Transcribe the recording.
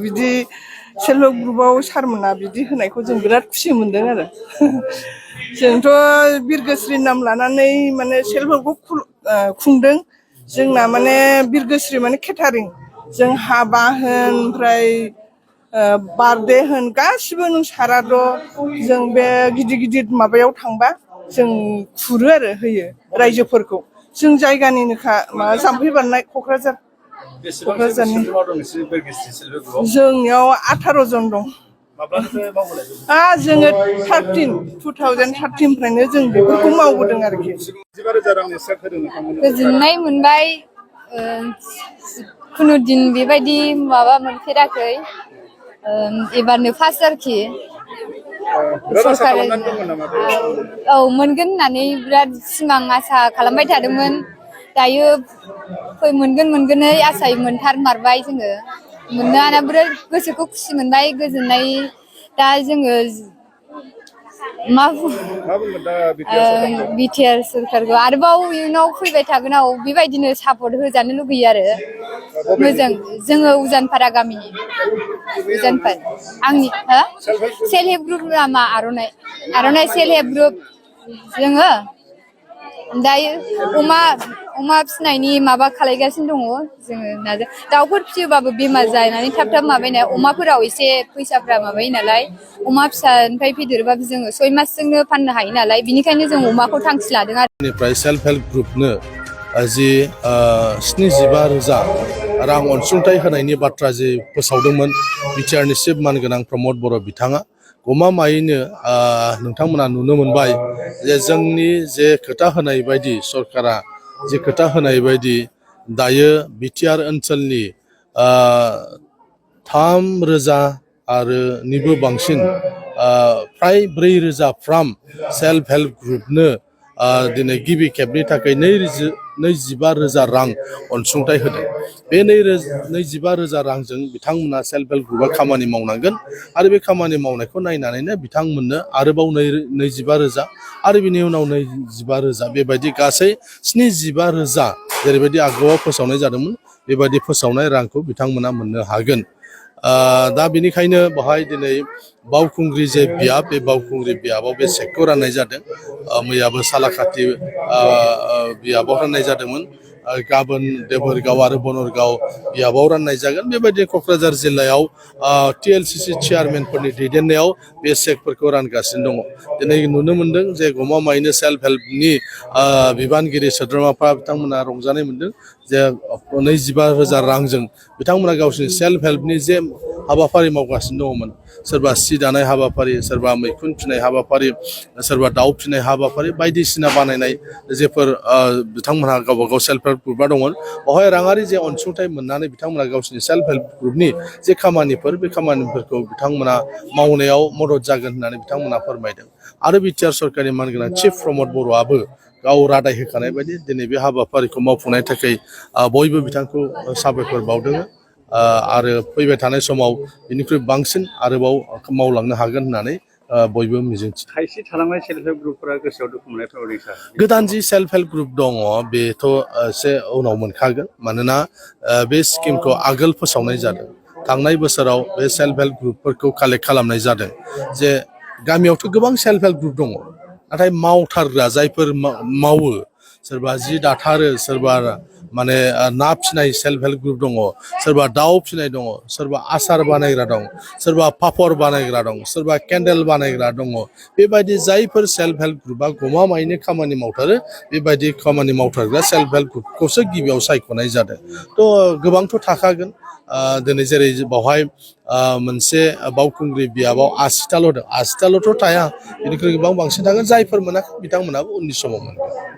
बिदि self help ग्रुपआव सारमोना बिदि होनायखौ जों बिराद खुसि मोनदों आरो जोंथ' बिरगोस्रि नाम लानानै माने सेल्फ हेल्पखौ खुंदों जोंना माने बिरगोस्रि माने केटारिं जों हाबा होन ओमफ्राय बार्थडे होन गासिबो नों साराद' जों बे गिदिर गिदिर माबायाव थांबा जों खुरो आरो होयो रायजोफोरखौ जों जायगानिनोखा माबा जाम्फै बारनाय क'क्राझारनि जोंनियाव 18 जन दं जोङो 2013निफ्रायनो जों बेफोरखौ मावबोदों आरोखि गोजोननाय मोनबाय खुनु दिन बेबायदि माबा मोनफेराखै एबारनो फार्स्ट आरोखि औ मोनगोन होननानै बिराद सिमां आसा खालामबाय थादोंमोन दायो मोनगोनै आसायै मोनथारमारबाय जोङो मोननो हाना बिराद गोसोखौ खुसि मोनबाय गोजोननाय दा जोङो मा बिटिआर सरकारखौ आरोबाव इयुनाव फैबाय थागोनाव बेबायदिनो सापर्ट होजानो लुगैयो आरो मोजां जोङो उजानपारा गामिनि आंनि सेल्फ हेल्प ग्रुप नामा आर'नाइ सेल्फ हेल्प ग्रुप जोङो दायो अमा फिसिनायनि माबा खालायगासिनो दङ जोङो दाउफोर फिसियोबाबो बेमार जानानै थाब माबायनाय अमाफोराव एसे फैसाफ्रा माबायो नालाय अमा फिसानिफ्राय फेदेरबाबो जोङो 6 मासजोंनो फाननो हायो नालाय बिनिखायनो जों अमाखौ थांखि लादों आरो सेल्फ हेल्प ग्रुपनो जि 75,000 रां अनसुंथाइ होनायनि बाथ्रा जि फोसावदोंमोन बिटिआरनि चिफ मानगोनां प्रमद बर' बिथाङा गमामायैनो नोंथांमोना नुनो मोनबाय जे जोंनि जे खोथा होनाय बायदि सरकारा जे खोथा होनाय बायदि दायो बिटिआर ओनसोलनि 3,000 आरो निबो बांसिन फ्राय 4,000 फ्राम सेल्फ हेल्प ग्रुपनो दिनै गिबि खेबनि थाखाय 25,000 रां अनसुंथाइ होदों बे 25,000 रांजों बिथांमोना सेल्फ हेल्प ग्रुपआ खामानि मावनांगोन आरो बे खामानि मावनायखौ नायनानैनो बिथांमोननो आरोबाव 25,000 आरो बिनि उनाव 25,000 बेबायदि गासै 75,000 जेरैबायदि आगोलाव फोसावनाय जादोंमोन बेबायदि फोसावनाय रांखौ बिथांमोना मोननो हागोन दा बेनिखायनो बेवहाय दिनै बावखुंग्रि जे बियाब बे बावखुंग्रि बियाबाव बे सेकखौ राननाय जादों मैयाबो सालाखाथि बियाबाव राननाय जादोंमोन गाबोन देबोरगाव आरो बनरगाव बियाबाव राननाय जागोन बेबायदि क'क्राझार जिल्लायाव टिएलसिसि चेयारमेनफोरनि दैदेननायाव बे सेकफोरखौ रानगासिनो दङ दिनै नुनो मोन्दों जे गमामायैनो सेल्फ हेल्पनि बिबानगिरि सोद्रोमाफ्रा बिथांमोना रंजानाय मोन्दों जे 25,000 रांजों बिथांमोना गावसोरनि सेल्फ हेल्पनि जे हाबाफारि मावगासिनो दङमोन सोरबा सि दानाय हाबाफारि सोरबा मैखुन फिनाय हाबाफारि सोरबा दाउ फिनाय हाबाफारि बायदिसिना बानायनाय जेफोर बिथांमोनहा गावबा गाव सेल्फ हेल्प ग्रुपआ दंमोन बेवहाय राङारि जे अनसुंथाइ मोननानै बिथांमोना गावसोरनि सेल्फ हेल्प ग्रुपनि जे खामानिफोर बे खामानिफोरखौ बिथांमोना मावनायाव मदद जागोन होननानै बिथांमोना फोरमायदों आरो बिटिआर सरकारनि मानगोनां चिफ प्रमद बर'आबो गाव रादाय होखानाय बायदि दिनै बे हाबाफारिखौ मावफुंनायनि थाखाय बयबो बिथांखौ साबायखर बावदों आरो फैबाय थानाय समाव बेनिख्रुइ बांसिन आरोबाव मावलांनो हागोन होननानै बयबो मिजिंथियो खायसे थालांनाय सेल्फ हेल्प ग्रुपफोरा गोसोआव दुखु मोननाय सार गोदान जि सेल्फ हेल्प ग्रुप दङ बेथ' एसे उनाव मोनखागोन मानोना बे स्किमखौ आगोल फोसावनाय जादों थांनाय बोसोराव बे सेल्फ हेल्प ग्रुपफोरखौ कालेक्ट खालामनाय जादों जे गामियावथ' गोबां सेल्फ हेल्प ग्रुप दङ नाथाय मावथारग्रा जायफोर मावो सोरबा जि दाथारो सोरबा माने ना फिनाय सेल्फ हेल्प ग्रुप दङ सोरबा दाउ फिनाय दङ सोरबा आसार बानायग्रा दं सोरबा पापर बानायग्रा दं सोरबा केन्डेल बानायग्रा दङ बेबायदि जायफोर सेल्फ हेल्प ग्रुपआ गमामायैनो खामानि मावथारो बेबायदि खामानि मावथारग्रा सेल्फ हेल्प ग्रुपखौसो गिबियाव सायख'नाय जादों थ' गोबांथ' थाखागोन दिनै जेरै बावहाय मोनसे बावखुंग्रि बियाबाव 80ताल' दं 80ताल'थ' थाया बेनिख्रुइ गोबां बांसिन थागोन जायफोर मोनाखै बिथांमोनाबो उननि समाव मोनगोन